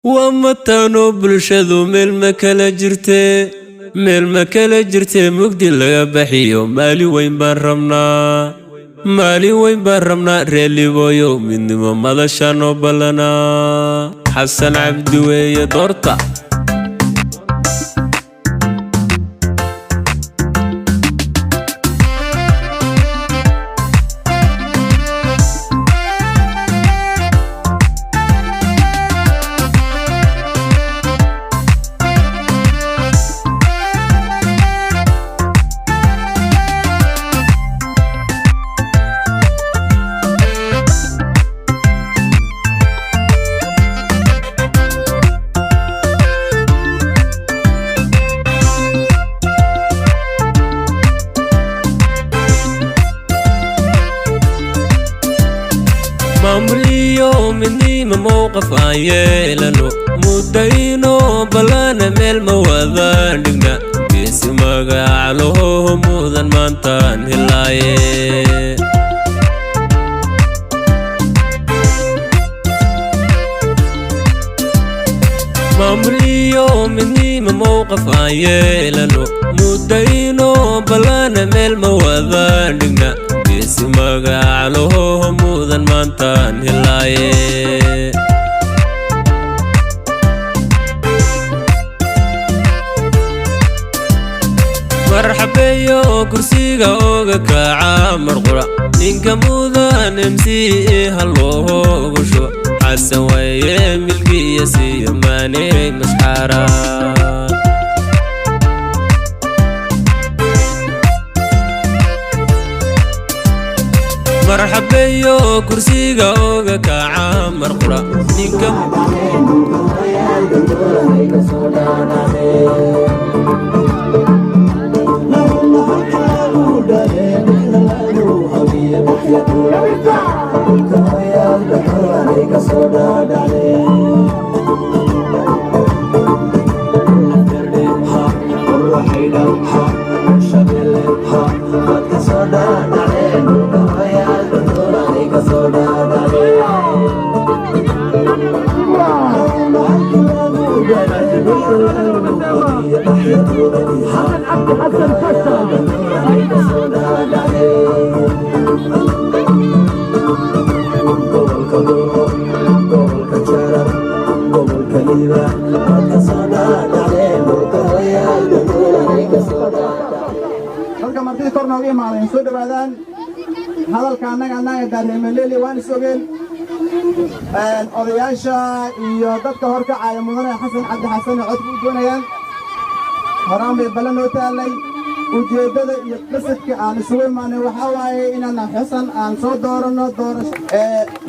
Waa mataano bulshadu meel ma kala jirtee, meel ma kala jirtee. Mugdi laga baxiyo maalin weyn baan rabnaa, maalin weyn baan rabnaa. Reer Libooyo, midnimo madasha noo ballanaa. Xasan Cabdi weeye doorta. Maamul iyo midnimo mowqaf aan yeelano, mudayno ballana, meel ma wadaan dhigna. Geesi magacaloho mudan maantaan helaaye. Maamul iyo midnimo mowqaf aan yeelano, mudayno ballana, meel ma wadaan dhigna. Geesi magacaloho mudan maantaan helaaye. Marxabeeyo kursiga oga kaca marqura, ninka mudan MCA ha loogu shuba. Xasan waye milgiya siiyo maaney mashxaara. Marxabeeyo kursiga oga kaca marqura, ninka Dadka martida kor nooga imaadeen, soo dhowaadaan. Hadalka annaga daarreemaleli waan is ogeen. Odayaasha iyo dadka horkacaya mudane Xasan Cabdi Xasane codka u doonayaan, horaan bay ballan noo taallay. Ujeeddada iyo qasadka aan isugu imaanay waxaa waaye inaan Xasan aan soo dooranno doorasho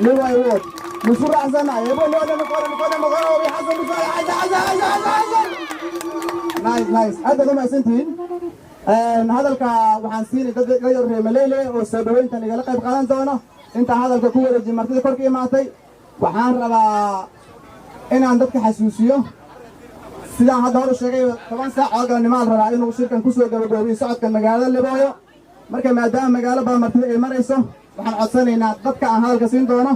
Liway Ward. Musu raacsanahay? Xasan, Xasan, Xasan, Xasan. Nice, nice, aad baad u mahadsantihiin. Hadalka waxaan siinay dad iga yar reer Maleele oo soo dhoweyntan igala qayb qaadan doono. Intaan hadalka ku wareejin martida korka imaatay, waxaan rabaa inaan dadka xasuusiyo sidaan hadda hor u sheegay, 10 saac oo galabnimaa la rabaa inuu shirkan kusoo gabagoobiyo socodkan magaalada Libooyo. Marka maadaama magaalo badan martida ay marayso, waxaan codsanaynaa dadka aan hadalka siin doono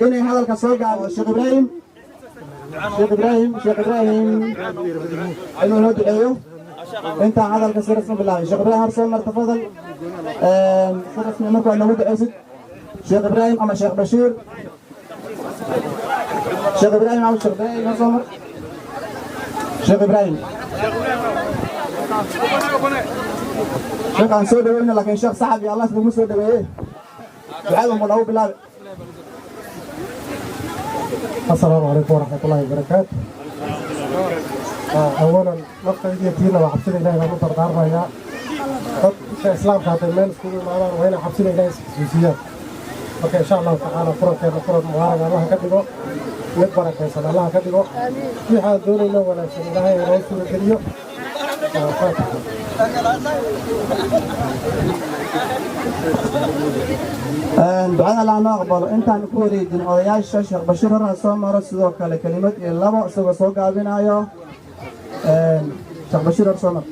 inay hadalka soo gaabo. Sheekh Ibraahim, Sheekh Ibraahim, Sheekh Ibraahim inuu noo duceeyo intaan hadalka si rasmi bilaabay. Sheekh Ibraahim, hor soo mar, tafadal. Si rasmi marka waa noogu duceysid, Sheekh Ibraahim ama Sheekh Bashiir. Sheekh Ibraahim ama Sheekh Ibraahim, hor soo mar. Sheekh Ibraahim, sheekh aan soo dhaweyna, laakiin sheekh saxab iyo Allah laguma soo dhaweeye. Ducada unba noogu bilaabay. السلام عليكم ورحمة الله وبركاته. أولا naftayda tiina waa cabsida Ilahay baan u dardaarmayaa. Dadka Islaamka hadday meel iskugu imaadaan, waa inay cabsida Ilahay isxasuusiyaan. Marka insha Allahu tacaala furankeena furan mubaarag Allaha ka dhigo, mid barakaysan Allaha ka dhigo. Wixii aan doonayno wanaagsan Ilaahay inoo suurageliyo. Faatixa. Ducada Allah noo aqbalo. Intaan ku wareejin odayaasha, Sheekh Bashiir horna soo maro, sidoo kale kelimad iyo labo isagoo soo gaabinayo. Sheekh Bashiir, hor soo maro.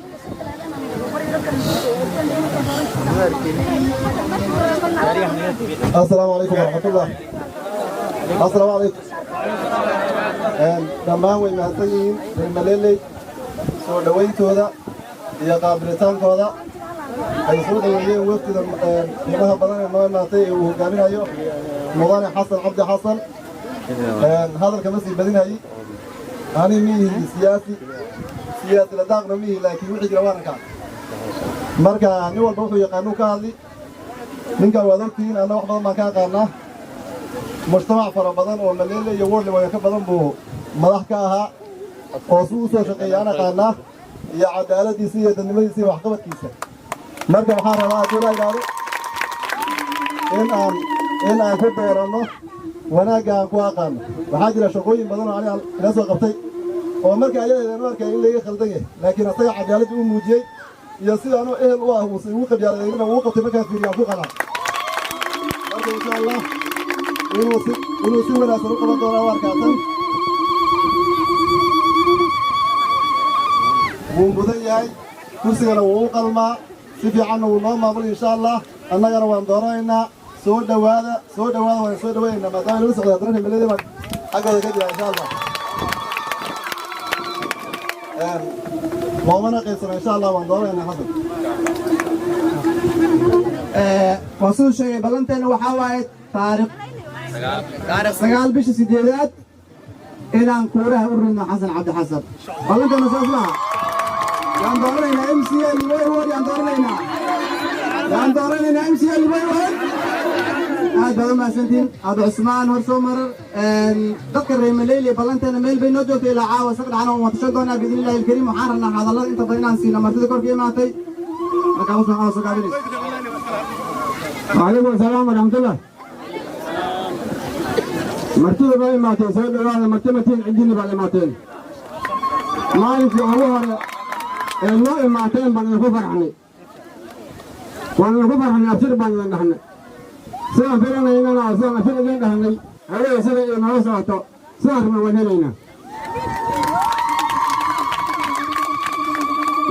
السلام عليكم ورحمة الله. السلام عليكم. Dhammaan way mahadsan yihiin reer Maleeley soo dhowayntooda iyo qaabilitaankooda ay soo dhoweeyeen wafdida qiimaha badan ee noo imaatay ee uu hogaaminayo mudane Xasan Cabdi Xasan. Hadalka ma sii badinhayi. Ani miihi siyaasi, siyaasi la daaqna miihi, laakiin wixii jira waan arkaa. Marka nin walba wuxuu yaqaanuu ka hadli. Ninkan waad ogtihiin, anna wax badan baan ka aqaanaa. Mujtamac fara badan oo Maleele iyo Wardliwaya ka badan buu madax ka ahaa oo si u soo shaqeeya aan aqaanaa, iyo cadaaladiisa iyo dadnimadiisa iyo waxqabadkiisa. Marka waxaan rabaa, haddii la idhaahdo, in aan ku dooranno wanaagga aan ku aqaano. Waxaa jira shaqooyin badan oo aniga ila soo qabtay oo marka ayadeedan u arkay in laga khaldan yahay, laakiin asaga cadaaladda u muujiyey iyo sida anuu ehel u ah uusa igu qabyaaladeynina uu qabtay markaan fiiriyo aan ku qanaa. Marka insha Allah inuu si wanaagsan u qaban doonaa u arkaatan. Wuu mudan yahay, kursigana wuu u qalmaa, si fiicanna wuu noo maamulay insha Allah. Annagana waan dooranaynaa. Soo dhowaada, soo dhowaada, waan soo dhowaynaynaa. Maadaama nala socda, haddana himiladii baan xaggooda ka jira insha Allah. Loomana qaybsano insha Allah, waan dooranaynaa Xasan. Waa siduu sheegay, ballanteena waxaa waaye taariikh 9 bisha 8aad inaan kuuraha u ridno Xasan Cabdi Xasan. Ballanteena saas maaha? Yaan dooranaynaa MCA Liboi Ward? Yaan dooranaynaa? Yaan dooranaynaa MCA Liboi Ward? Aad baad u mahadsantihiin. Abu Cusmaan hor soo marar. Dadka reer Maleyli, ballanteena meel bay noo joogtay ilaa caawa saq dhacna waan tashan doonaa biidni Illaahi alkariim. Waxaan rabnaa hadallada inta badan inaan siino martida korka imaatay. Marka Abu Cusmaan soo gaabinaysa. وعليكم السلام ورحمة الله. Martida baa imaatay, soo dhowaada. Marti matiin, ciddiinni baad imaateen. Maalinkii ugu hore ee noo imaateen baan idinku farxnay, waan idinku farxnay. Abshir baan idin dhahnay. Sidaan filanaynana oo sidaan abshir idin dhahnay, hawada sida iyo noola socoto, sidaan rabna waan helaynaa.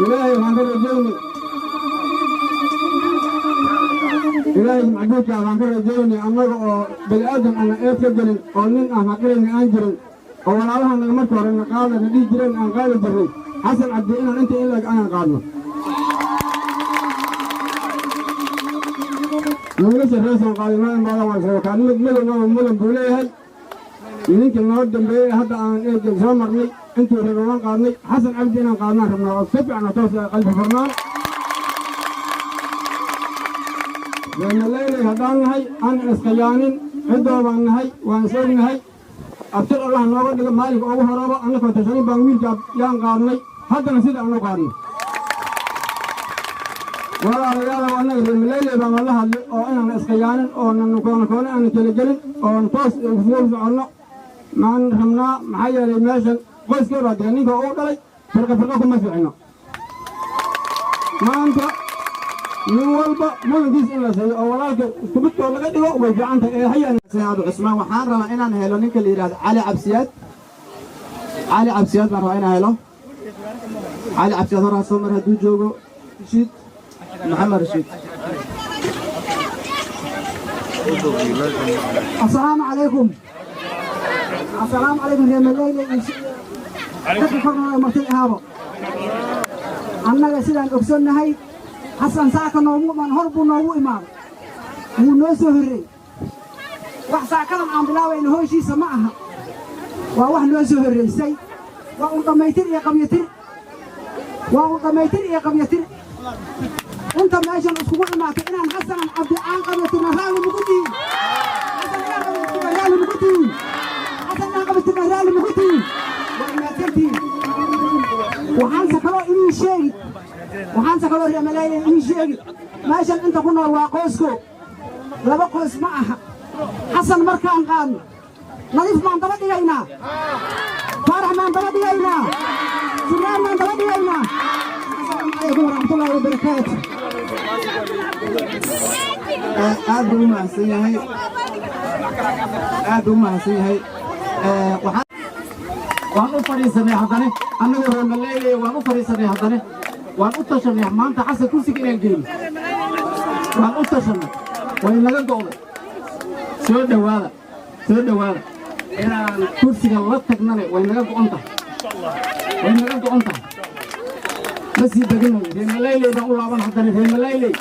Ilaahay waxaan ka rajayni, Ilaahay macbuudka waxaan ka rajaynay, annaga oo bani aadam aanan eed ka gelin oo nin aan xaqirayna aan jirin oo walaalahanaga marka hore na qaada na dhihi jireen aan qaadi jirnay, Xasan Cabdi inaan inta in leg aanan qaadno. Wiilasha reer soo qaaday noo imaada waan soo mid midowna mudan buu leeyahay. Ninkii noo dambeeyey hadda aan eegeen soo marnay, intuu rabay waan qaadnay. Xasan Cabdi inaan qaadnaan rabnaa oo si fiican oo toos ah qalbi furnaan. Reemaleyley haddaan nahay, aanan iskhiyaanin, ciddoo baan nahay, waan is ognahay. Abtir Allah nooga dhigo. Maalinka ugu horaba annakoo tashanin baan wiilkaa yaan qaadnay, haddana sida aan u qaadnay. Walaalayaalow, annaga reemaleyley baan la hadlay oo inaan iskhiyaanin oo nan koona koona aanan kala gelin oon toos isugu soconno maan rabnaa. Maxaa yeelay meeshan qoyskee baa degan, ninka uu dhalay firqa firqa kuma ficino. Maanta nin walba mudankiis in la siiyo oo walaalka isku midkoo laga dhigo way fiican tahay ee hayaan. Abu Cusmaan, waxaan rabaa inaan helo ninka la yidhahdo Cali Cabsiyaad. Cali Cabsiyaad baan rabaa inaan helo. Cali Cabsiyaad horaa soo mar hadduu joogo. Rashiid Maxamed Rashiid. Asalaamu calaykum, asalaamu calaykum. Reer Maleyle, dadka kornooda, martay ahaabo, annaga sidaan ogsoonnahay Xasan saaka noogu imaan, hor buu noogu imaaday, wuu noo soo horreey. Wax saakadan aan bilaabayno hooshiisa ma aha, waa wax noo soo horraysay. Waa un dhammaytir iyo qabyatir, waa un dhammaytir iyo qabyatir. Inta meeshan iskugu imaatay inaan Xasanan Cabdi aan qabyatirna raalli muku tihiin? Xasan inaan qabyatirna raalli muku tihiin? Xasan inaan qabyatirna raalli muku tihiin? Waa mahadsantihiin. Waxaanse kaloo idiin sheegi, waxaanse kaloo reemalayle idiin sheegi, meeshan inta ku nool waa qoysko, laba qoys ma aha. Xasan markaan qaadno, Nadiif maan daba dhigaynaa, Faarax maan daba dhigaynaa, Suraan maan daba dhigaynaa. Asalaamu calaykum waraxmatullaahi wabarakaatu. Aad buu u mahadsan yahay, aad buu u mahadsan yahay. Waan u fadhiisanay haddane annagu reer Maleyle, waan u fadhiisanay haddane, waan u tashanay maanta Xasan kursiga inaan geyno. Waan u tashanay, way naga go'day. Soo dhowaada, soo dhowaada. Inaan kursiga la tagnane way naga go'on tahay, way naga go'on tahay. Ma sii badinayo. Reer Malayley baan u laaban haddana. Reer Malayley,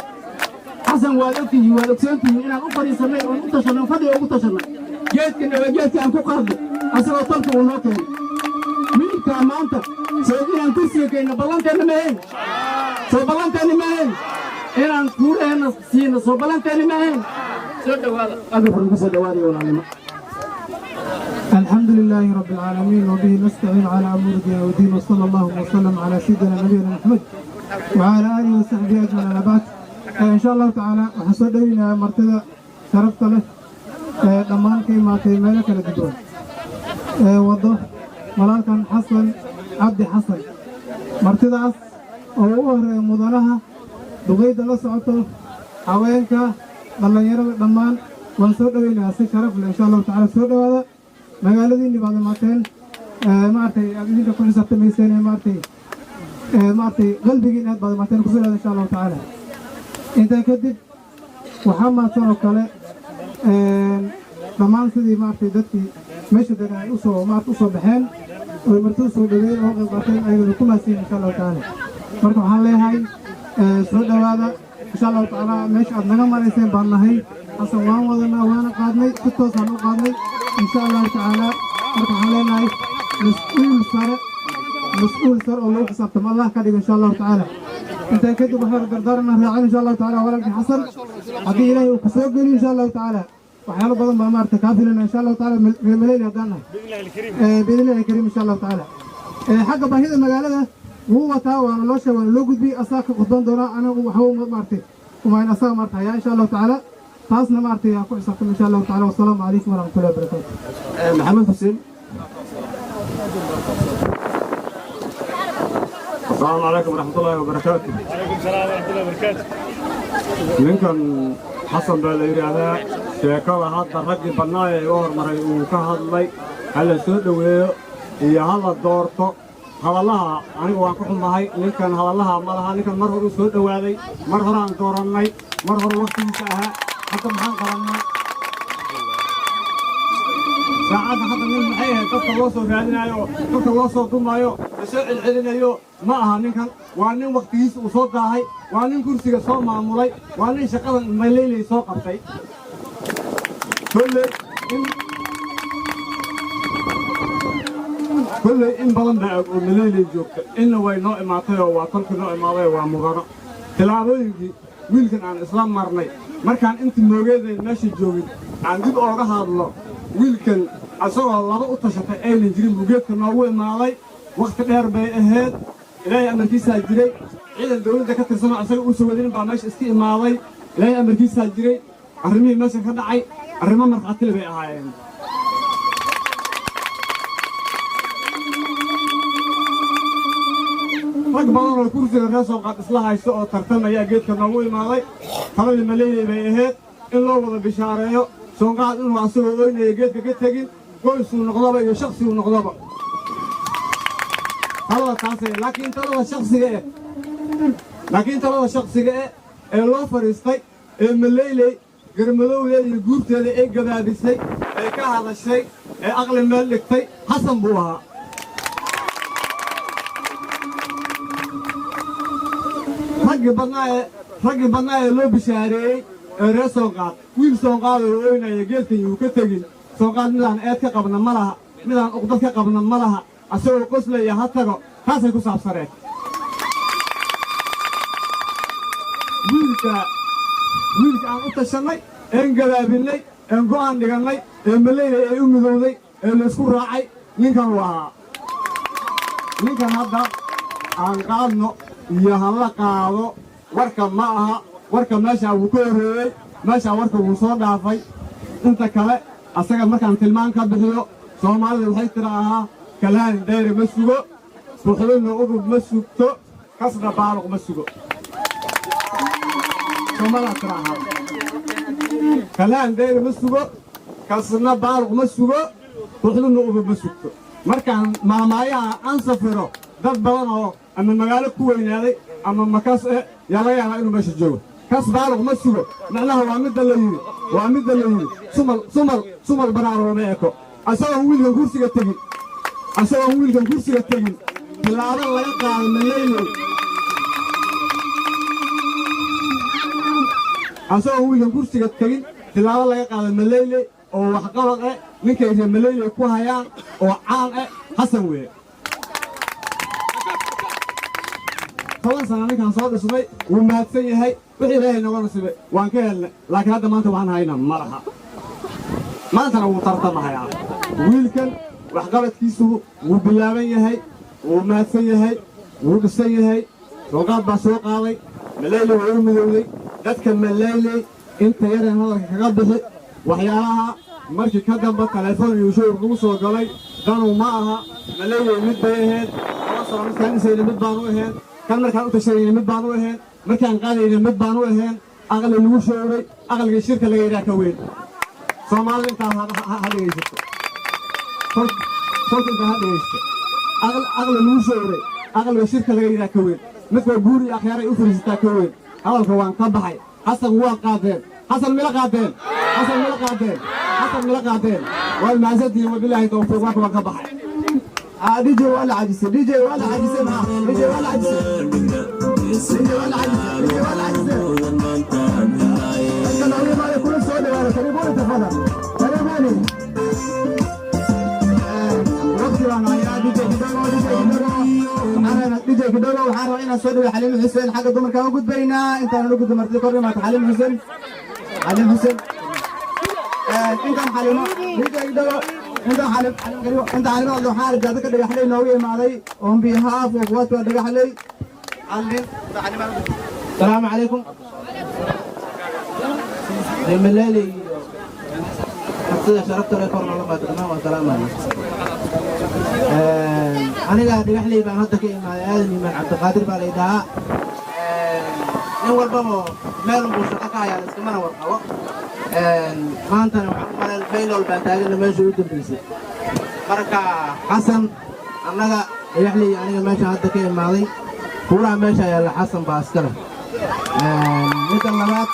Xasan waad ogtihiin, waad ogsoontihiin inaan u fadhiisannay oon u tashanay oon fadhiga ugu tashannay. Geedkana waa geedka aan ku qaadnay, asagoo tolka uu noo keenay. Wiilkaa maanta soo inaan kursiga geyno ballanteenna ma ahayn? Soo ballanteenna ma ahayn inaan kuuraheenna siino? Soo ballanteenna ma ahayn? Soo dhowaada, qalbi furan ku soo dhowaadaya walaalnimo. الحمد لله رب العالمين، وبه نستعين على أمور الدنيا والدين، وصلى الله وسلم على سيدنا نبينا محمد وعلى آله وصحبه أجمعين، أما بعد. إن شاء الله تعالى waxaan soo dhoweynayaa martida sharafta leh ee dhammaan ka imaatay meelo kala duwan ee wado walaalkan Xasan Cabdi Xasan. Martidaas oo ugu horeeya mudanaha, duqeyda la socoto, haweenka, dhallinyarada, dhammaan waan soo dhoweynayaa si sharaf leh, insha Allahu tacaala. Soo dhowaada, magaaladiinni baad imaateen, maaragtay aad idinka ku xisaabtamayseen ee maaragtay qalbigiin aad baad imaateen. Kusoo dhawaada, insha Allahu tacaala. Intaa kadib, waxaa mahadsan oo kale dhammaan sidii maaragtay dadkii meesha degan ay usoo maarata usoo baxeen oy marti usoo dhaweeyeen oo qayb qaateen, ayagana ku mahadsan, insha Allahu tacaala. Marka waxaan leeyahay, soo dhowaada, insha Allahu tacaala. Meesha aad naga marayseen baan nahay. Xasan waan wadanaa, waana qaadnay, si toosaan u qaadnay, insha Allahu tacaala. Marka waxaan leenahay, mas-uul sare, mas-uul sare oo lagu xisaabtamo Allah ka dhigo, insha Allahu tacaala. Intaa kadib, waxaan dardaarana raacin, insha Allahu tacaala, walaalkii Xasan, haddii Ilaahay uu kusoo geliyo, insha Allahu tacaala, waxyaalo badan baa maarata kaa filana, insha Allahu tacaala, reer Maleyli haddaan nahay, biidnillahi kariim, insha Allahu tacaala. Xagga baahida magaalada wuu wataa, waana loo sheeg, waana loo gudbiyey, asaga ka khudban doonaa. Anigu waxba maaragtay umayn, asaga maarata hayaa, insha Allahu tacaala. Taasna maaragtay aan ku xisaabtamo, insha Allahu tacaala. Wasalaamu calaykum waraxmatullahi wabarakaatu. Maxamed Xuseen. السلام عليكم ورحمة الله وبركاته. عليكم السلام ورحمة الله وبركاته. Ninkan Xasan baa la yidhaahdaa. Sheekada hadda raggii badnaa ee iga hormaray uu ka hadlay, ha la soo dhoweeyo iyo ha la doorto, hadallaha anigu waan ka xumahay. Ninkan hadallaha ma laha. Ninkan mar hore uu soo dhowaaday, mar horaan doorannay, mar hore wakhtigiisa ahaa. Hadda maxaan qabannaa? Saacadda hadda nin maxay ahayd dadka loo soo raadinaayo, dadka loo soo dumaayo, la soo celcelinayo ma aha. Ninkan waa nin wakhtigiisa uu soo daahay, waa nin kursiga soo maamulay, waa nin shaqadan Malayley soo qabtay. Kolley in badan baa og oo Malayley joogta, inna way noo imaatay oo waa tolkii noo imaaday oo waa mudano. Tilaabooyinkii wiilkan aan isla marnay markaan inta moogeedayn meesha joogin aan dib ooga hadlo, wiilkan asagoo laba u tashatay aynan jirin buu geedka noogu imaaday. Wakhti dheer bay ahayd, Ilaahay amarkiisaa jiray. Ciidan dawladda ka tirsanoo asaga uusa wadinin baa meesha iska imaaday. Ilaahay amarkiisaa jiray. Arrimihii meesha ka dhacay arrimo markhaatile bay ahaayeen. Rag badan oo kursiga reer Sooqaad isla haysto oo tartamaya geedka noogu imaaday. Taladii Maleyley bay ahayd in loo wada bishaareeyo Soonqaad inuu asagoo oynaya geedka ka tegin, qoysuu noqdaba iyo shakhsiguu noqdaba. Talada taasay, laakiin talada shakhsiga eh ee loo fadhiistay ee Maleyley garmadowdeeda iyo guurteeda ee gabaabisay ee ka hadashay ee aqli meel dhigtay, Xasan buu ahaa. Raggii badnaa ee loo bishaareeyey ee reer Soonqaad, wiil Soonqaad oo oynaya geedkan yuu ka tegin. Soonqaad midaan eed ka qabna ma laha, midaan uqdad ka qabna ma laha. Asagoo qoslaya ha tago, taasay ku saabsaneed. Wiilka aan u tashannay een gabaabinnay een go'aan dhigannay ee Maleyley ay u midowday ee laysku raacay, ninkan uu ahaa. Ninkan hadda aan qaadno iyo hala qaado warka ma aha. Warka meeshaa wuu ka horreeyey, meeshaa warka wuu soo dhaafay. Inta kale asaga markaan tilmaan ka bixiyo, Soomaalida waxay tira ahaa: kalaan dayre ma sugo, buxdina udub ma sugto, kasna baaluq ma sugo. Soomaalidaa tira ahaa: kalaan dayre ma sugo, kasna baaluq ma sugo, buxdina udub ma sugto. Markaan maamaayaha aan safiro, dad badan oo ama magaalo ku weynaaday ama makas yaa laga yaabaa inuu meesha joogo. Kas baaluq ma sugo, macnaha waa midda la yidhi sumal sumal sumal baraar looma eko. Asagoon wiilkan kursiga tegin, tilaabo laga qaado Malayley, asagoon wiilkan kursiga tegin, tilaabo laga qaado Malayley oo waxqabad eh, ninkay reer Malayley ku hayaan oo caan eh, Xasan weeye. 10 sana ninkaan soo dhisnay, wuu mahadsan yahay. Wixii Ilaahay nooga nasibay waan ka helnay, laakiin hadda maanta waxaan haynaa ma laha. Maantana wuu tartamahayaa wiilkan. Waxqabadkiisu wuu bilaaban yahay, wuu mahadsan yahay, wuu dhisan yahay. Sooqaad baa soo qaaday, Malayley waa u midowday. Dadka Malayley inta yareen hadalka kaga bixi waxyaalaha markii ka damba telefoon iyo showr nagu soo galay danu ma aha. Malayley mid bay ahayd 10 sano. Markaan dhisayna mid baanu ahayn, kan markaan u tashanayna mid baanu ahayn, markaan qaadayna mid baanu ahayn. Aqli lagu showray, aqligii shirka laga yidhaha ka weyn. Soomaalida intaa ha dhegaysato, kolka intaa ha dhegaysato. Aqli lagu showray, aqliga shirka laga yidhaha ka weyn, midka guuri akhyaaray u fariisataa ka weyn. Hadalka waan ka baxay. Xasan waa qaadeen, Xasan mila qaadeen, Xasan mila qaadeen, Xasan mila qaadeen. Waad mahadsantihiin, wabilaahi tawfiiq. Warka waan ka baxay. DJ waa la cajisay, DJ waa la cajisay, maxaa DJ waa la cajisay, DJ waa la cajisay, DJ waa la cajisay. Dadka noogu imaaday kula soo dhawaada. Karibuni, tafadhal, karibuni. Waqti baan hayaa. DJ kidogo, DJ kidogo, waxaan rabaa DJ kidogo, waxaan rabaa inaan soo dhaweeyo Xaliim Xuseen. Xagga dumarkaan u gudbaynaa intaan u gudbo martida kor imaata. Xaliim Xuseen, Xaliim Xuseen. Intaan Xaliimo, DJ kidogo, intaan Xaliim, intaan Xaliimo hadlo, waxaan rabaa dadka Dhagaxley noogu imaaday on behalf of watu Dhagaxley. Xaliim. السلام عليكم. Malayley martida sharafta leh korna la dhammaan waa salaamaya. Aniga Dhagaxley baan hadda ka imaaday. Aadan Iimaan Cabdiqaadir baa la idhahaa. Nin walbaba meel unbuu shaqo ka hayaa, laiskamana warqabo. Maantana waxaan u malayn faylol baan taagana meesha u dambeysay. Marka Xasan, annaga Dhagaxley, aniga meesha hadda ka imaaday, kuuraha meesha yaalla Xasan baa iska leh. Midda labaad,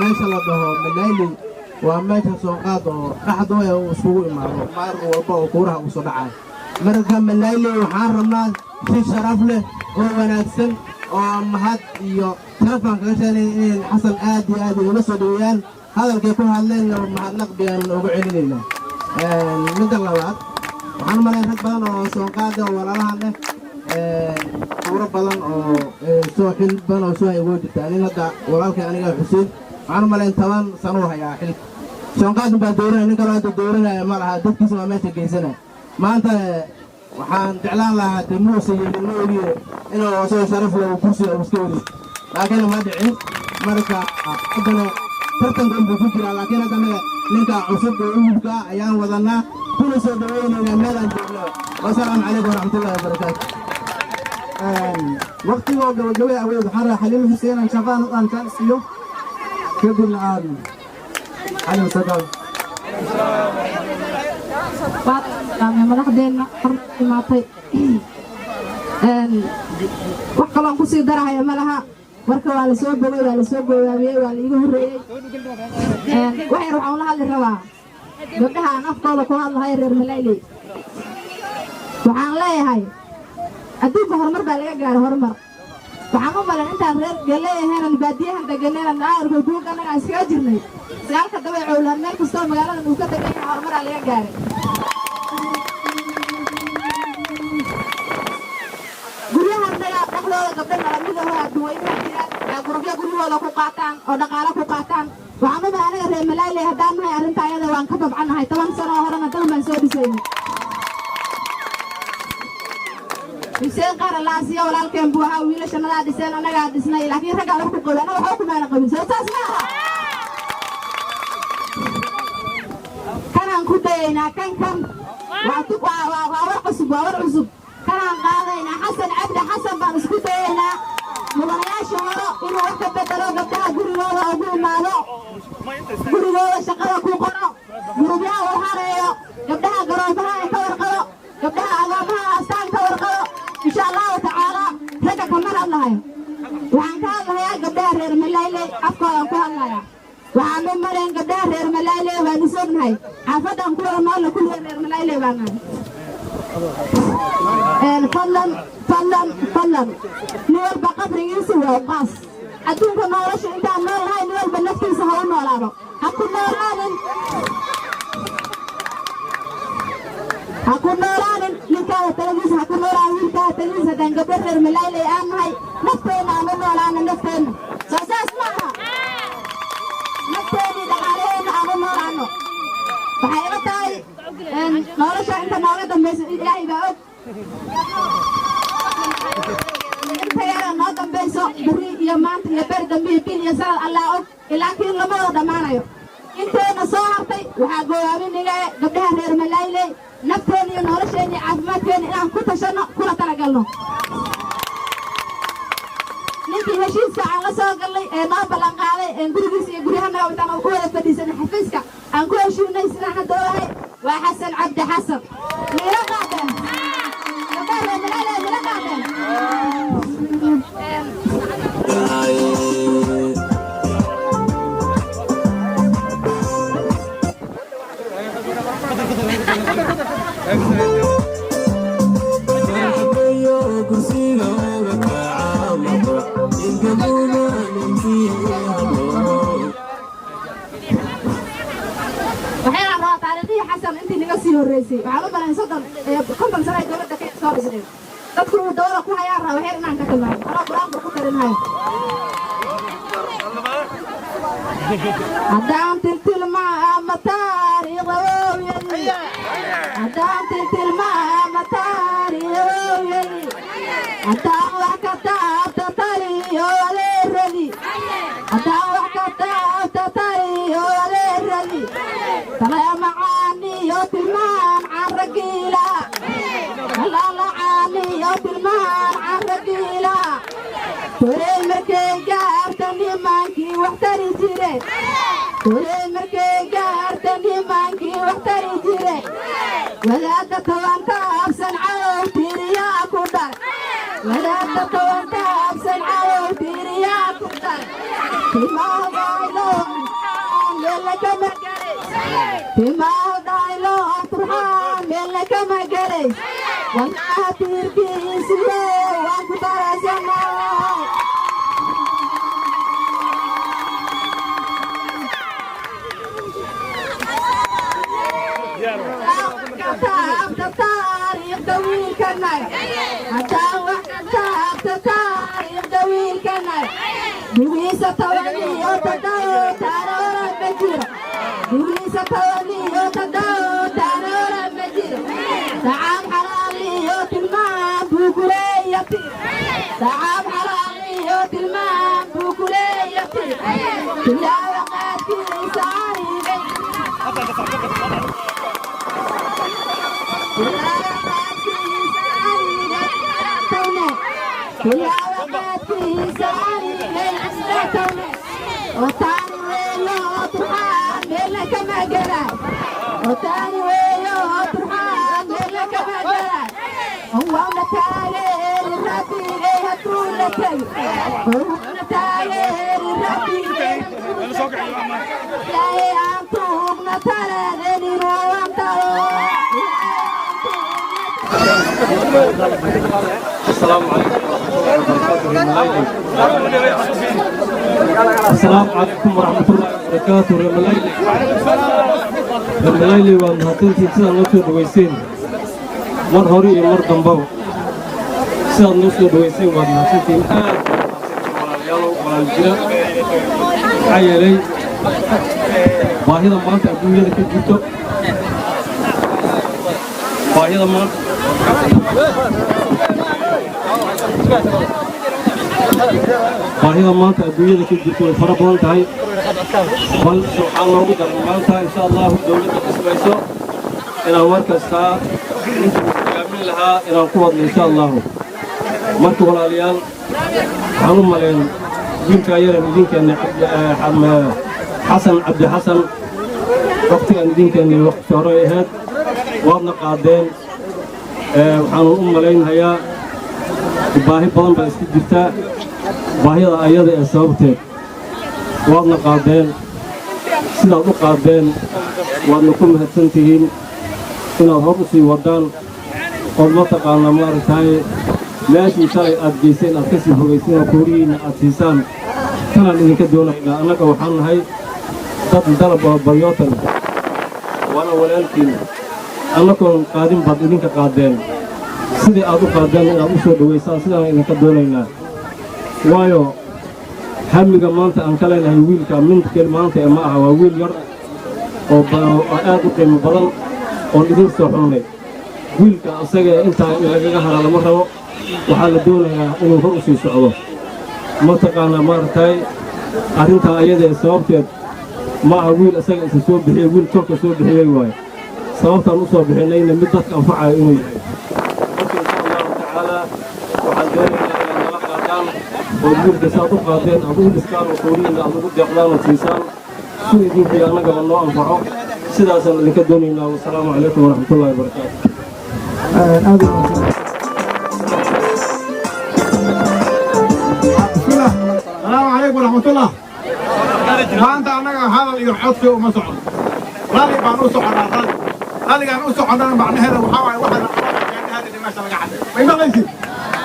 meesha la dhaho Malayley waa meesha Soonqaad oo dhexdooda uu iskugu imaado maar walba oo kuuraha uu soo dhacayo. Marka Malayley waxaan rabnaa si sharaf leh oo wanaagsan oo mahad iyo sharaf baan kaga sheegnay inay Xasan aad iyo aad ula soo dhaweeyaan. Hadalkay ku hadleen mahadnaq bayaan ugu celinaynaa. Midda labaad, waxaan u malayn rag badan oo Soonqaada oo walaalahan leh, kuuro badan oo soo xil badan oo soo hay ugu jirtaa. Nin hadda walaalkay aniga Xuseen, waxaan u malayn 10 sanuu hayaa xilka. Soonqaadun baa dooranaya, nin kaloo hadda dooranaya ma laha, dadkiisa waa meesha geysanaya. Maanta waxaan jeclaan lahaa dee muusa yeelin, ma ogiye, inuu asagoo sharaf leh uu kursiga uu iska wareego, laakiin ma dhicin. Marka haddana tartankan buu ku jiraa, laakiin haddana ninka cusub oo uyubka ah ayaan wadanaa, kuna soo dhawaynaynaa meelaan joogno. Wasalaamu calaykum waraxmatullahi wabarakaatu. Waqtigoo gabagabay aweed, waxaan rabaa Xaliim Xuseen aan shaqaan aan kaan siiyo, kadibna aan Xaliim soo. Waa madaxdeenna xor imaatay. Wax kaloon kusii darahaya ma laha. Warka waa la soo bogay, waa la soo goobaabiyey, waa la iiga horreeyey. Wax yar waxaan ula hadli rabaa gabdhaha aan afkooda ku hadlahay, reer Malayley. Waxaan leeyahay adduunka horumar baa laga gaaray. Horumar waxaan u malan intaan reer galley ahaynan, baadiyahan deganaynan, aarka duuga annaga iskaga jirnay sagaalka dabay cowlaan. Meel kastoo magaaladan uu ka degan yahay horumaraa laga gaaray. Guryahan naga dhexdooda gabdho nalamidaho adduweynaha jira ee gurubyo guryahooda ku qaataan oo dhaqaalo ku qaataan. Waxaan u malan anaga reer Malayley haddaan nahay, arrinta ayada waan ka babcannahay. 10 sano oo horena dal baan soo dhisayna. Xuseen Qaar Allaasiya walaalkeen buu ahaa. Wiilashanadaa dhiseen, annagaa dhisnay, laakiin raggaa wax ku qabay, annaga waxba kumaana qabin. Soo saas ma aha? Kanaan ku dayaynaa. Kan waa war cusub, waa war cusub. Kanaan qaadaynaa. Xasan Cabdi Xasan baan isku dayaynaa mudanayaashii hore inuu wax ka bedelo, gabdhaha gurigooda ugu imaado, gurigooda shaqada ku qoro, gurubyaha u hareeyo, gabdhaha garoomaha ay ka warqabo, gabdhaha agoomaha astaan ka warqabo, insha Allahu tacaala. Ragga kama hadlahayo, waxaan ka hadlahayaa gabdhaha reer Malayley afkoodaan ku hadlayaa. Waxaan u malayn gabdhaha reer Malayle waan isognahay, xaafadan kuwa noolna kulliga reer Malayle baan nahay. Fadlan, fadlan, fadlan, nin walba qabrigiisa waa qaas. Adduunka nolosha intaan nool lahay, nin walba naftiisa ha u noolaado. Ha ku noolaanin, ha ku noolaanin ninkaada taladiisa, ha ku noolaan wiilkaada taladiisa. Haddaan gabdho reer Malayley aan nahay, nafteenna aan u noolaano, nafteenna. Soo saas ma aha? Nafteennii, dhaqaalaheenna aan u noolaano. Waxay ila tahay nolosha inta nooga dambayso Ilaahay baa og. Inta yara noo dambayso, berri iyo maanta iyo beri dambe iyo bil iyo sanad, Allaa og, laakiin lama wada dhammaanayo. Inteena soo hartay waxaa gowaabinaga gabdhaha reer Malayley nafteena iyo nolosheenna iyo caafimaadkeena inaan ku tashanno, kuna talagalno. Ninkii heshiiska aan la soo galnay ee noo ballan qaaday ee gurigiisa iyo guryahanaga intaan u wada fadhiisanay xafiiska aan ku heshiinay, sidaan hadda ogahay, waa Xasan Cabdi Xasan. Miila qaadeen gabdhaha reer Malayley? Miila qaadeen? Kursiga uga kaca maqra ninka mudan intii hadlo. Waxay rabaa taariikhihii Xasan intii naga sii horreysay. Waxaan u malayn 30, 50 sano ay dowladda Kenya soo dhisneen. Dadku uu dowlada ku hayaan rabaa waxyar inaan ka tilmaamo, anoo Qur-aanka ku tarinhayo. Haddaan tiltilmaama taariikhda wowyadii, haddaan tiltilmaama taariikhda wowyadii, haddaan wax ka taabta taliyo adeeradii, haddaan wax ka taabta taliyo adeeradii, tala macaaniyo tilmaan carragiila, tala macaaniyo tilmaan carragiila. Torey markay gaarta nimankii wax tari jire, torey markay gaarta nimankii wax tari jire, wadaadda toban taabsan cadow tiiriyaa ku dhar, wadaadda toban taabsan cadow tiiriyaa ku dhar. Timahdaylo meelna kama gelay, timahdaylo turxaan meelna kama gelay. Wadnaha tiirkiisiye waan ku tarasanay. Taabta taariikhda wiilkanaga, haddaan wax ka taabta taariikhda wiilkanaga, dugiisa 17 taanoora ma jiro, dugiisa 17 taanoora ma jiro. Tacaam xalaal iyo tilmaan buu kuleeya tir, tacaam xalaal iyo tilmaan buu kuleeya tir. Tilaawa qaadkiisa anigay, otaani weeyo turxaan meelna kama gelay, otaani weeyo turxaan meelna kama gelay. Waana taageeri rabbigay hadduu la tegi, waana taageeri rabbigay hadduu la tegi. Ilaahay aan tuugna taladen inuu antalo. السلام عليكم ورحمة الله وبركاته. السلام عليكم ورحمة الله وبركاته. رملايلي، رملايلي، waa mahadsantiin sidaad noo soo dhaweyseen mar hore iyo mar dambaba. Sidaad noo soo dhaweyseen waad mahadsantiin, aad walaalayaalow, walaal jira. Maxaa yeelay baahida maanta adduunyada ka jirto, baahida maanta, baahida maanta adduunyada ka jirto way fara badan tahay. Balse waxaa loogu daray maanta, insha Allahu, dowladda dhismayso inaan war kastaa intuu hogaamin lahaa inaan ku wadno, insha Allahu. Marka walaalayaal, waxaan u malayn wiilkaa yaran idinkeennay, Xasan Cabdi Xasan, waqtigaan idinkeennay waqti hore ay ahayd, waadna qaadeen. Waxaanu u malaynhayaa baahi badan baa iska jirtaa, baahida ayada ee sababteed waadna qaadeen. Sidaad u qaadeen waadna ku mahadsan tihiin. Inaad hor u sii waddaan ood mataqaanaa maaragtaaye meeshii shalay aad geyseen aad ka sii fogayseen oo kuurihiinna aad siisaan, tanaan idinka doonaynaa. Annaga waxaan nahay dad dalab oo baryootan, waana walaalkiin. Annagoon qaadin baad idinka qaadeen. Sidii aad u qaadeen inaad u soo dhowaysaan sidaan idinka doonaynaa, waayo hamiga maanta aan ka leenahay wiilka minkel maanta ee ma aha. Waa wiil yar oo aad u qiimo badan oon idin soo xulnay. Wiilka asaga intaa in lagaga hara lama rabo. Waxaa la doonayaa inuu hor u sii socdo mataqaanaa maaragtay arrintaa ayada ee sababteed ma aha. Wiil isaga isa soo bixiyey, wiil korka soo bixiyey waaye. Sababtaan u soo bixinayna mid dadka anfacayo inuu yahay. Marka insha Allahu tacaalaa waxaan doonaynaa inaad nala qaadaan ood wiilka saad u qaadeen aad u dhistaan oo koorihiinna aad ugu deeqdaan ood siisaan si idinkii annagaba noo anfaco. Sidaasaan idinka doonaynaa. Wasalaamu calaykum waraxmatullahi wabarakaatu. Bismillah, salaamu calaykum waraxmatullah. Maanta annaga hadal iyo codsi uma socon, rally baan u soconnaa. Rally ralligaan u soconnana macnaheeda waxaa waaye waxaan ajandahaadini meesha laga cadday. May maqlaysid?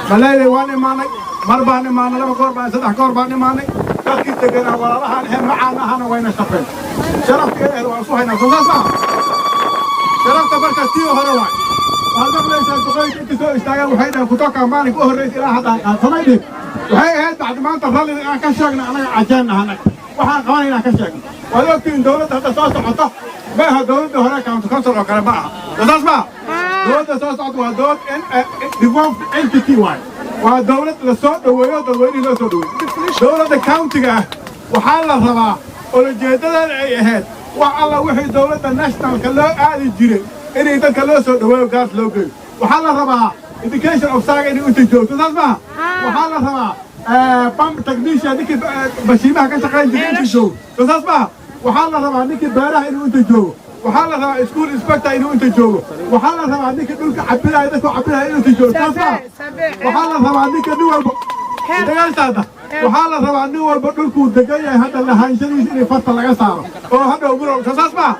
Malayley waan imaanay, mar baan imaanay, laba goor baan, saddex goor baan imaanay. Dadkii deganaa walaalahaan ahayn macaan ahana wayna shaqeen. Sharafta waan isu haynaa, soo saas maaha? Sharafta marka tii hore waay. Waad maqlaysaa, duqeynta inta soo istaageen waxay dhaheen kutoka maalinka u horreysay ilaa hadda aan samay dhihin. Waxay ahayd bacdi maanta rallida inaan ka sheegno annaga cajaan ah, annaga waxaan qabanay inaan ka sheegno. Waad ogtihiin, dowladda hadda soo socota ma aha dowladda hore county council oo kale ma aha, soo saas maaha? Dowladda soo socota waa dowlad devolved entity waay. Waa dowlad la soo dhoweeyo, dadweynihii loo soo dhoweeyo. Dowladda countiga ah waxaa la rabaa ulajeedadeeda ay ahayd wax alla wixii dowladda nationalka loo aadi jiray inay dadka loo soo dhoweeyo, gaas loo geeyo. Waxaa la rabaa education officer inay inta joogto, saas maaha? Waxaa la rabaa pump technician, ninkii mashiimaha ka shaqayn jiray, inta joogo, soo saas maaha? Waxaa la rabaa ninkii beeraha inuu inta joogo. Waxaa la rabaa school inspector inuu inta joogo. Waxaa la rabaa ninkii dhulka cabiraya, dadku cabiraya, inuu inta joogo, saas maaha? Waxaa la rabaa ninka nin walba dhegaystaada. Waxaa la rabaa nin walba dhulkuu degan yahay hadda lahaanshadiisa inay farta laga saaro oo hadhow murow, soo saas maaha?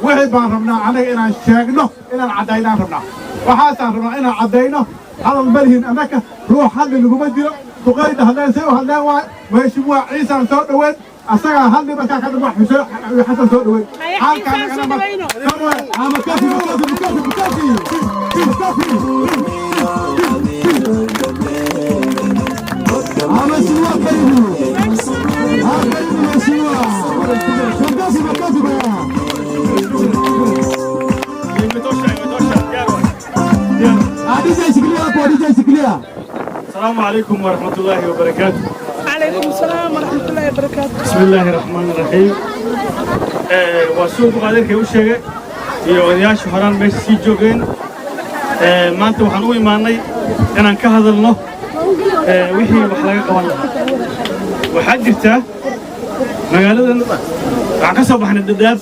Wixii baan rabnaa annaga inaan sheegno, inaan caddaynaan rabnaa. Waxaasaan rabnaa inaan caddayno. Hadal malihin annaka, ruux hadli laguma jiro. Duqayda hadleen say u hadleen waay. Mheshimiwa Ciisaan soo dhoweyn, asagaa hadli. Markaa ka dambe Xuseen Xasan soo dhoweyn. Halkaa nagana soo dhoweyn. Makofi, makofi, makofi, makofi, makofi. Mheshimiwa karibu. Ah, karibu mheshimiwa. Makofi, makofi bwana. Imetosha, imetosha. Diyaar. Ah, DJ shikilia hapo, DJ shikilia. السلام عليكم ورحمة الله وبركاته. عليكم السلام ورحمة الله وبركاته. بسم الله الرحمن الرحيم. Waa suuq adeerkay u sheegay iyo odayaashii horaan meesha sii joogeen. Maanta waxaan u imaanay inaan ka hadalno wixii wax laga qaban lahaa. Waxaa jirta magaaladan waxaan ka soo baxnay Dadaab.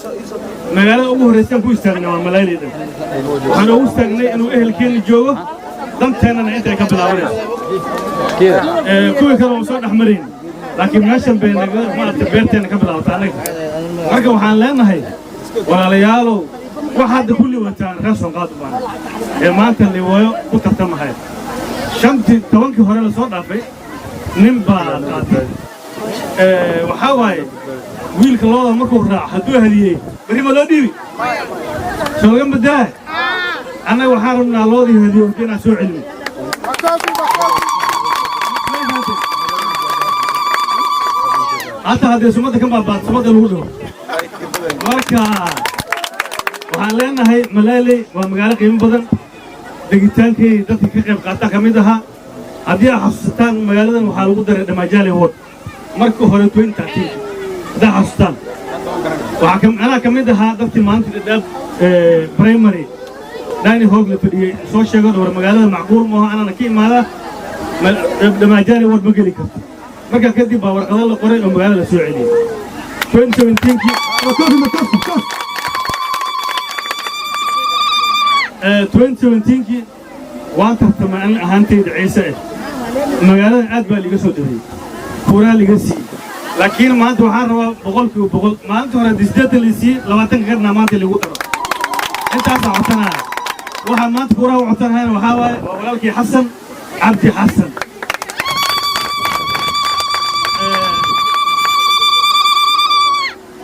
Magaalada ugu horraysaan ku istaagnay waa Malaaleydan. Waxaan ugu istaagnay inuu ehelkeenna joogo, danteennana intay ka bilaabanayso. Kuwii kale waan soo dhex marayn, laakiin meeshan bay naga maaragtay beerteenna ka bilaabata annaga. Marka waxaan leenahay, walaalayaalow, waxa hadda kulli wataan reer Soonqaad baan ee maanta Liwaayo ku tartamahaya. Shantii tobankii hore la soo dhaafay nin baa qaatay. Waxaa waaye wiilka looda markuu raaco hadduu hadiyey berri ma loo dhiibi soo laga madaa. Annaga waxaan rabnaa loodii hadiyo inaan soo celino. Hataa haddee sumadda ka baabaad sumadda lagu dhigo. Marka waxaan leenahay Malaaley waa magaalo qiimo badan. Degitaankii dadka ka qayb qaata ka mid ahaa. Haddii aad xasuusataan, magaaladan waxaa lagu daray Dhamaajaale ward markii hore 2013, haddaad xasuustaan. Waxaa anaa ka mid ahaa dadkii maanta Dhadhaab primary Dani Hoog la fadhiyey soo sheego war magaalada macquul maaho, anana ka imaadaa Dhamaajaale ward ma geli karto. Markaa kadib baa warqado la qoray oo magaalada la soo celiyey 2017kii. Makofi, makofi, makofi. 2017kii waan tartamay an ahaantayda Ciise ah. Magaaladan aad baa liiga soo dhaweeyey, kuuraa liga siiyey. Laakiin maanta waxaan rabaa 100%. Maalinta hore haddii 80 liisii, 20-ka karnaa maanta lagu daro. Intaasaan codsanaya. Waxaan maanta kuraha u codsanahayna waxaa waaye waa walaalkii Xasan Cabdi Xasan.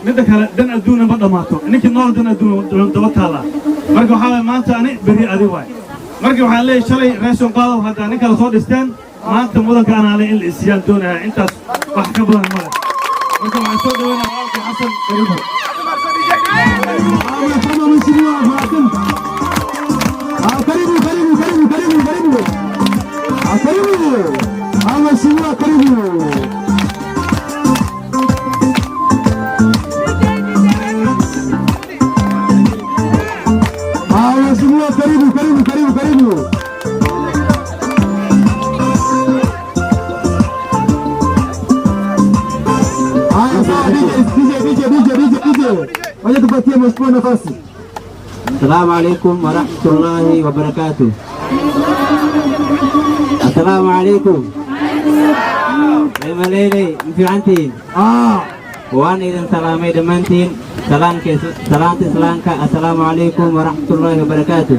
Midda kale, dan adduuna ma dhammaato. Ninkii nool dan adduuna daba taallaa. Marka waxaa waaye maanta ani, berri adi waay. Marka waxaan leeyahay, shalay reeson qaado haddaa nin kale soo dhisteen, maanta mudanka anaa le in la isiyaan doonaya. Intaas wax ka badan ma leh. Marka waxaan soo dhaweynaya walaalkii Xasan. Karibu. Marhaba mheshimiwa Fatim. Karibu, karibu, karibu, karibu, karibu. Karibu. Mheshimiwa, karibu. Mheshimiwa, karibu, karibu, karibu, karibu. Haya sawa, DJ, DJ, DJ, DJ, DJ, DJ. Wacha tupatie mheshimiwa nafasi. السلام عليكم ورحمة الله وبركاته. السلام عليكم. Maleyleey, ma fiicantihiin? Waan idin salaamay dhammaantiin. Salaanta islaamka, assalaamu calaykum waraxmatullaahi wabarakaatu.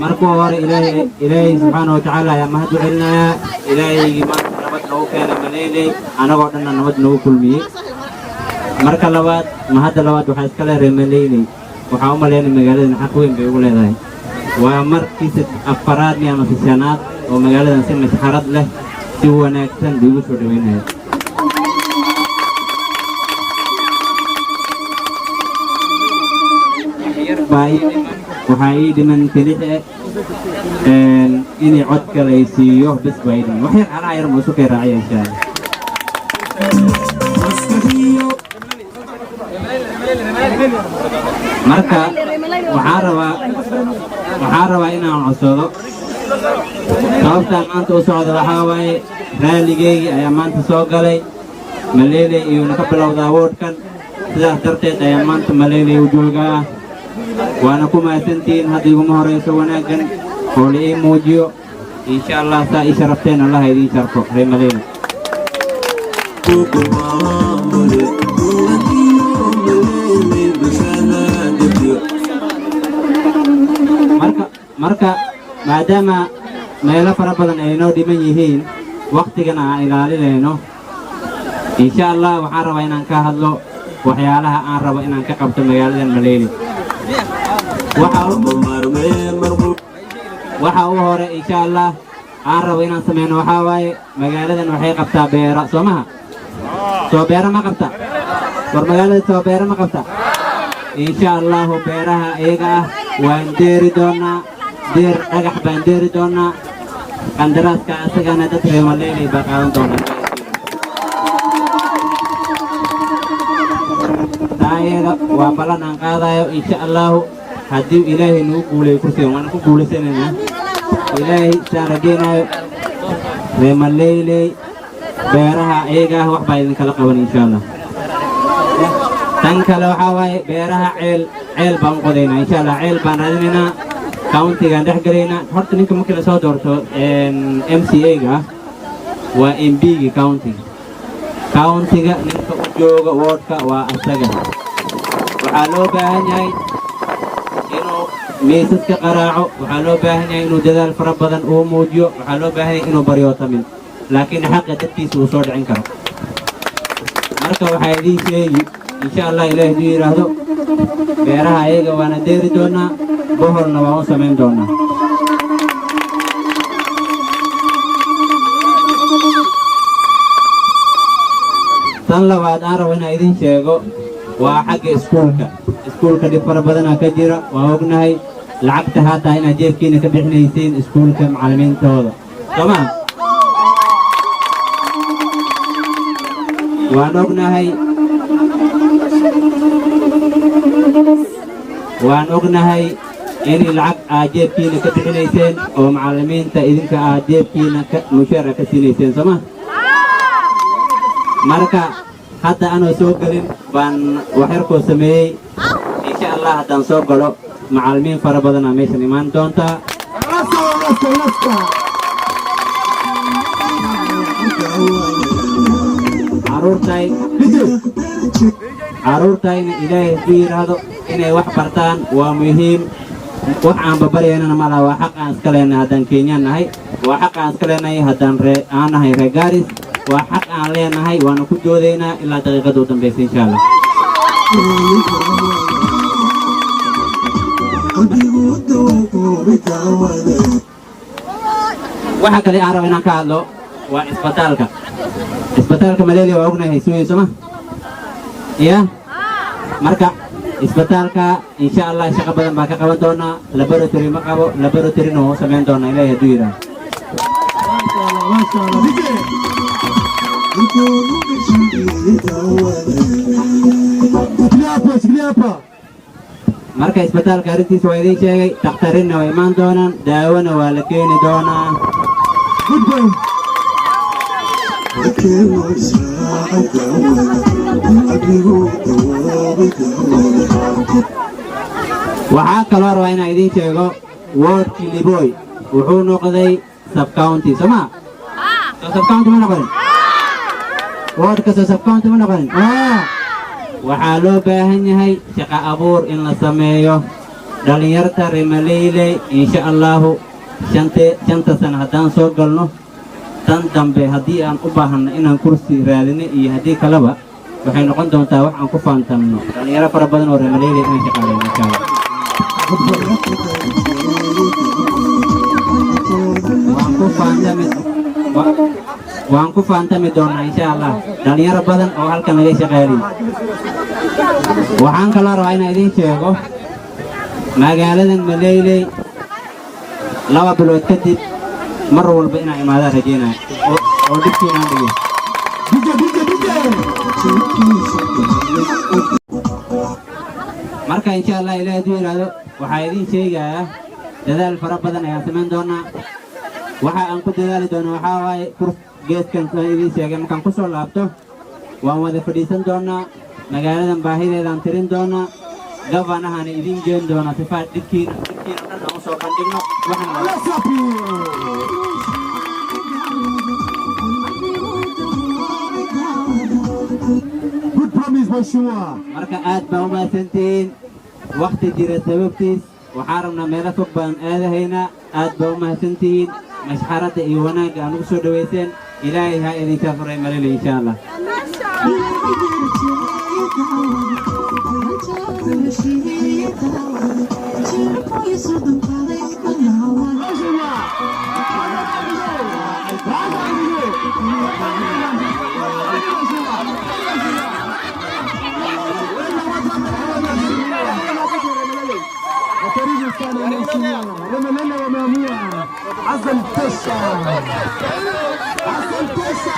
Marka hore Ilaahay subxaana wa tacaala ayaa mahad u celinayaa, Ilaahaygii maanta nabad noogu keenay Maleyley, anagoo dhanna nabad noogu kulmiyey. Marka labaad, mahadda labaad waxaa iska leedahay Maleyley. Waxaa u malaynay magaaladan xaq weyn bay ugu leedahay. Waa markii afaraad mi ama shanaad oo magaaladan si mashxarad leh, si wanaagsan liigu soo dhaweynaya. Baa ii dhiman, waxaa ii dhiman kelixe inay codka lay siiyo bes baa ii dhiman. Wax yar calaa yar ma isu kay raaciya, insha Allah. Marka waxaan rabaa inaan codsado. Sababtaan maanta u socda waxaa waaye raalligeygii ayaa maanta soo galay Maleeley iyuuna ka bilowdaa woodhkan. Sidaas darteed ayaa maanta Maleeley u joogaa. Waana ku mahadsantihiin. Hadda iguma horayso wanaaggan oo la ii muujiyo. Insha Allah, saa ii sharafteen Allah idiin sharfo, reer Maleeley. Marka maadaama meelo fara badan ay noo dhiman yihiin, wakhtigana aan ilaalinayno, insha Allah waxaan rabaa inaan ka hadlo waxyaalaha aan rabo inaan ka qabto magaaladan Maleeli. Waxa u hore, insha Allah, aan rabo inaan sameyno waxaa waaye, magaaladan waxay qabtaa beera, soo maha? Soo beera ma qabta? War magaalada soo beera ma qabta? Insha Allahu beeraha iyaga ah waan deeri doonaa. Deer dhagax baan deeri doonaa. Qandaraaska asagana dad reer Maleeley baa qaadan doonaa. Taa iyaga waa ballan aan qaadayo, insha Allahu, haddii Ilaahay nagu guuleeyo kursigan. Waana ku guulaysanaynaa, Ilaahay saan rajaynayo. Reer Maleeley, beeraha iyaga ah wax baa idinkala qaban, insha Allah. Tan kale waxaa waaye beeraha ceel baan u qodaynaa, insha Allah. Ceel baan raadinaynaa, countygaan dhex gelaynaa. Horta ninka markii lasoo doorto MCA-ga waa MP-ga countyga. Countyga ninka u jooga wardka waa asaga. Waxaa loo baahan yahay inuu miisaska qaraaco. Waxaa loo baahan yahay inuu dadaal fara badan uu muujiyo. Waxaa loo baahan yahay inuu baryootamin, laakiin xaqa dadkiisa uu soo dhicin karo. Marka waxaa idiin sheegi, insha Allah, Ilaahi haduu yidhaahdo, beeraha ayaga waana deeri doonaa, boholna waan u samayn doonaa. Tan labaad aan rabo inaan idin sheego waa xagga iskuulka. Iskuulka dhib fara badanaa ka jira, waa ognahay. Lacagta haataa inaad jeebkiina ka bixinaysiin iskuulka macallimiintooda, soo maha? Waan ognahay, waan ognahay inay lacag aad jeebkiina ka bixinayseen oo macallimiinta idinka aad jeebkiina mushaara ka siinayseen, soo ma? Marka hadda anoo soo gelin baan waxyarkoo sameeyey. Insha Allah haddaan soo galo, macallimiin fara badanaa meeshan imaan doontaa. Carruurtay carruurtayna, Ilaahay hadduu yidhaahdo, inay wax bartaan waa muhiim. Wax aan babaryaynana ma laha. Waa xaq aan iska leenahay haddaan Kenyaan nahay, waa xaq aan iska leenahay haddaan ree aan nahay reer Gaaris, waa xaq aan leenahay, waana ku doodaynaa ilaa daqiiqadda u dambaysa, insha Allah. Waxa kale aan rabo inaan ka hadlo waa isbitaalka. Isbitaalka Malaria waa ognahay suuyo, soma ya? Marka isbitaalka, insha Allah, shaqo badan baa ka qaban doonaa. Laboratory ma qabo, laboratoryna waa u samayn doonaa, Ilaahay hadduu yidhaahdo. Marka isbitaalka arrintiisa waa idiin sheegay. Dhakhtarinna waa imaan doonaan, daawona waa la keeni doonaa. Waxaa kaloo rabaa inaan idiin sheego, wardkii Liboy wuxuu noqday subcounty, soo ma? Soo subcounty ma noqonin? Wardka soo subcounty ma noqonin? Waxaa loo baahan yahay shaqo abuur in la sameeyo dhallinyarta Remaleyley. Insha Allahu, 5-ta sano haddaan soo galno, tan dambe haddii aan u baahanno inaan kursi raadino iyo haddii kaleba, waxay noqon doontaa wax aan ku faantanno, dhallinyaro fara badan oo Remaleyley inaan shaqaaleyno, insha Allah. Waan ku faantami doonaa, insha Allah, dhallinyaro badan oo halkan laga shaqaaliyo. Waxaan kaloo rabaa inaan idiin sheego, magaaladan Maleyley 2 bilood kadib mar walba inaan imaadaan rajeynaya oo dhibkiinaan dhigay. Marka, insha Allah, Ilaah hadduu yidhaahdo, waxaa idiin sheegayaa dadaal fara badan ayaan samayn doonaa. Waxa aan ku dadaali doono waxaa waaye kur geedkan saan idiin sheegay. Markaan ku soo laabto, waan wada fadhiisan doonaa, magaaladan baahideedaan tirin doonaa, gavanahaana idiin geen doonaa sifaad dhibkiina dhibkiina dhan aan u soo bandhigno. Waxna marka aad baa u mahadsantihiin. Wakhti jira sababtiis, waxaan rabnaa meelo fog baan aadahaynaa. Aad baa u mahadsantihiin mashxaradda iyo wanaagga aan ugu soo dhowayseen. Ilaahay ha idinka furay Malili, insha Allah. Karibu sana mheshimiwa. Remelele wameamua. Hassan Tesha. Hassan Tesha.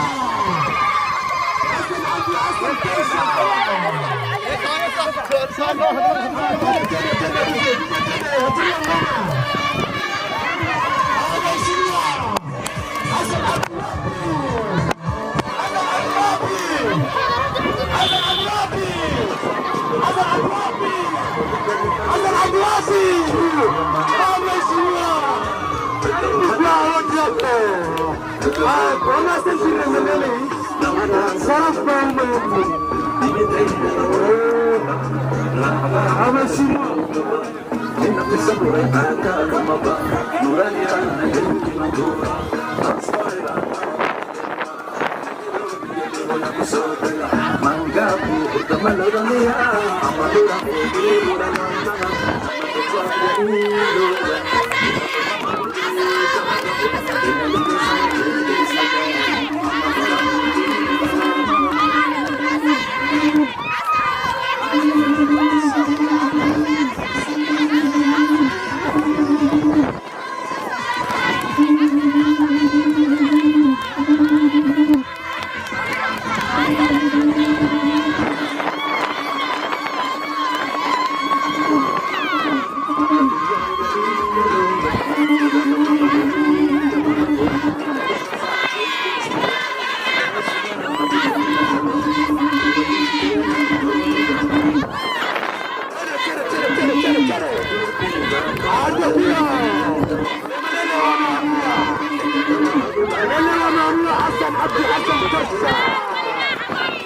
Hassan Abdi Hassan Tesha.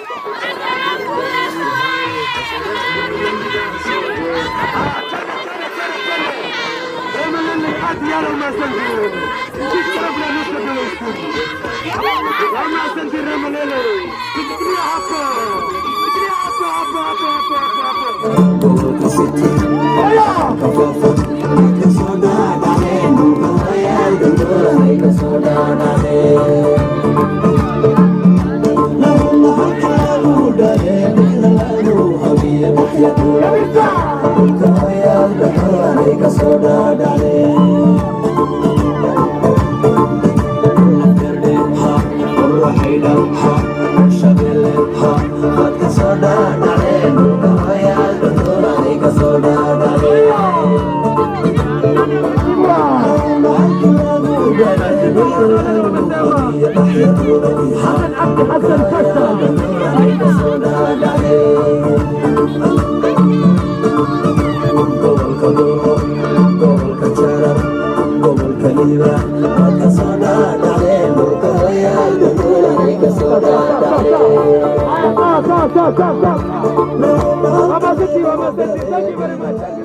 Aad iyo aad umahadsantihiin. Si sharaf leh noo soo dhaweyseen. Waa mahadsantihiin, reer Malayley. Fikiria hapo, fikiria hapo, hapo, hapo, hapo, hapo, hapo. Stop, stop, stop, stop. Thank you very much.